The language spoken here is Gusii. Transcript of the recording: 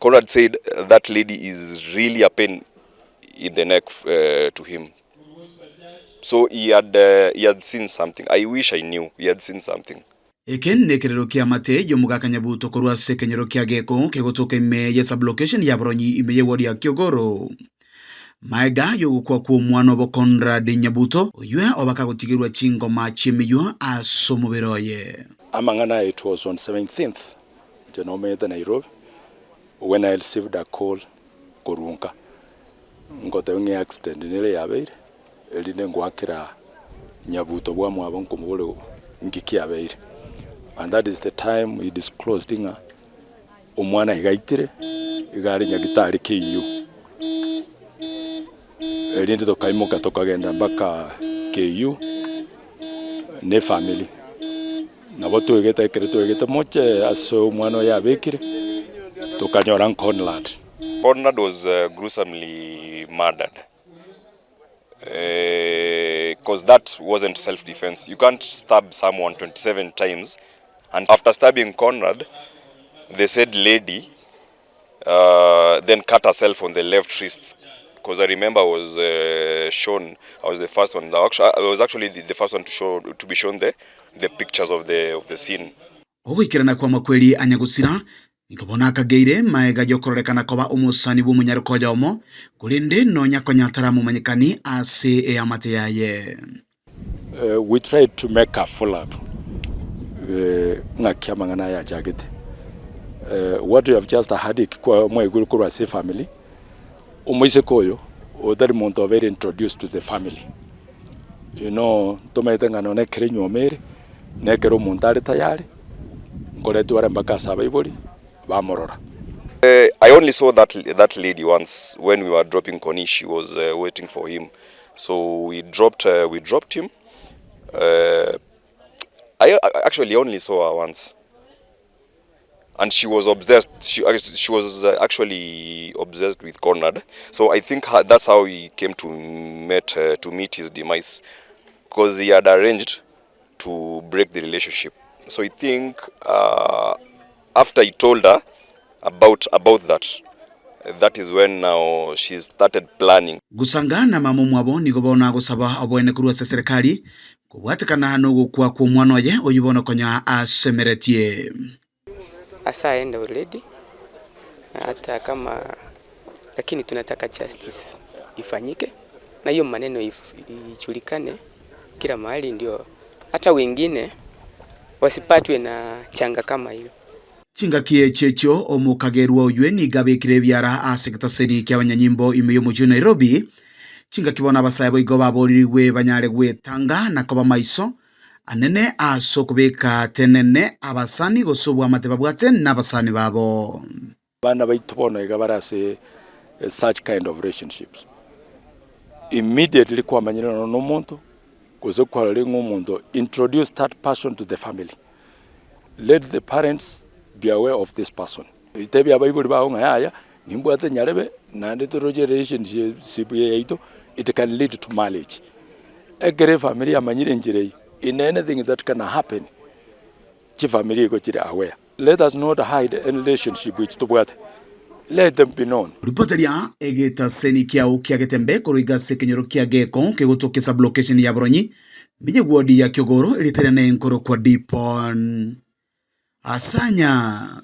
Conrad said that lady is really a pain in the neck to him. So he had, he had seen something. I wish I knew he had seen something. Eke nekerero ki'amate y'omogaka Nyabuto korwa ase ekenyoro kia Geko kegotoka ime ye sublocation ya Boronyi ime y'eward ya Kiogoro. Maega y'ogokwa kw'omwana obo Conrad Nyabuto, oyio oba kagotigerwa chingoma chi'emeyio ase omobere oye. Amang'ana aya it was on 17th inche nomenyete Nairobi when I received a call korwa nka ngoteba ng'a eaccident nere yabeire erinde ngoakera Nyabuto bwamwabo nkomoboria nki kiabeire and that is the time he disclosed ng'a omwana iga aitire iga are nyagitari KU. Erinde tokaimoka tokagenda mpaka KU na efamiri. Nabo twegete ekero twegete moche ase omwana oye abekire, tokanyora Conrad. Conrad was gruesomely murdered coz that wasn't self defense, you can't stab someone 27 times and after stabbing Conrad the said lady then cut herself on the left wrist because I remember I was uh, shown I was the first one I was actually the, the first one to show to be shown the the pictures of the of the scene. Ogoikerana kw'amakweri a nyagosira nigo bono akageire maega y'okororekana koba omosani bw'omonyaroka oyomo, korende nonya konya taramomanyekani ase eamate yaye. We tried to make a follow up ng'aki amang'ana aya achagete. What you have just heard eki kwa mwaigure korwa ase efamily, omoiseke oyo otari monto obeire introduced to the family. You know ntomaete ng'a nonye ekero enywomo ere, na ekero omonto are tayari, nkoretwa are mpaka ase abaibori bamorora. I only saw that that lady once when we were dropping Connie she was waiting for him so we dropped we dropped him I actually only saw her once and she was obsessed she, she was actually obsessed with Conrad so I think her, that's how he came to met to meet his demise because he had arranged to break the relationship so I think uh, after he told her about about that that is when now she started planning. Gusanga na mama omwabo nigo bono agosaba oboene korwa ase eserekari kobwatekana nogokwa kw'omwana oye oyio bono konya asemeretie. Asaenda already hata kama lakini tunataka justice ifanyike na hiyo maneno ijulikane kila mahali ndio hata wengine wasipatwe na changa kama hiyo. Chingaki echi echio omokagerwa oywe nigo abekire ebiara ase egetaseni ki'abanyanyimbo ime y'omochie o Nairobi. Chingaki bono abasae boigo baboririgwe banyare gwetanga na koba maiso anene ase okobeka tenene abasani gose obwamate babwate nabasani babo. Abana baito bono iga bare ase such kind of relationships, immediately kwamanyire nonya na omonto, gose kwarorire ng'a omonto, introduce that person to the family, let the parents be aware of this person. Tebia abaibori bago ng'a yaya, nimbwate nyarebe, naende toroche relationship eye yaito, it can lead to marriage. Ekero efamiri yamanyire enchera eyio, in anything that can happen, chifamiri igo chire aware. Let us not hide any relationship which tobwate, let them be known. Ripoteria egetaseni kiao kia Getembe korwa iga ase ekenyoro kia Geko kegotoka esublocation ya Boronyi, menye ward ya Kiogoro erieta riane nkorokwa Dipon Asanya.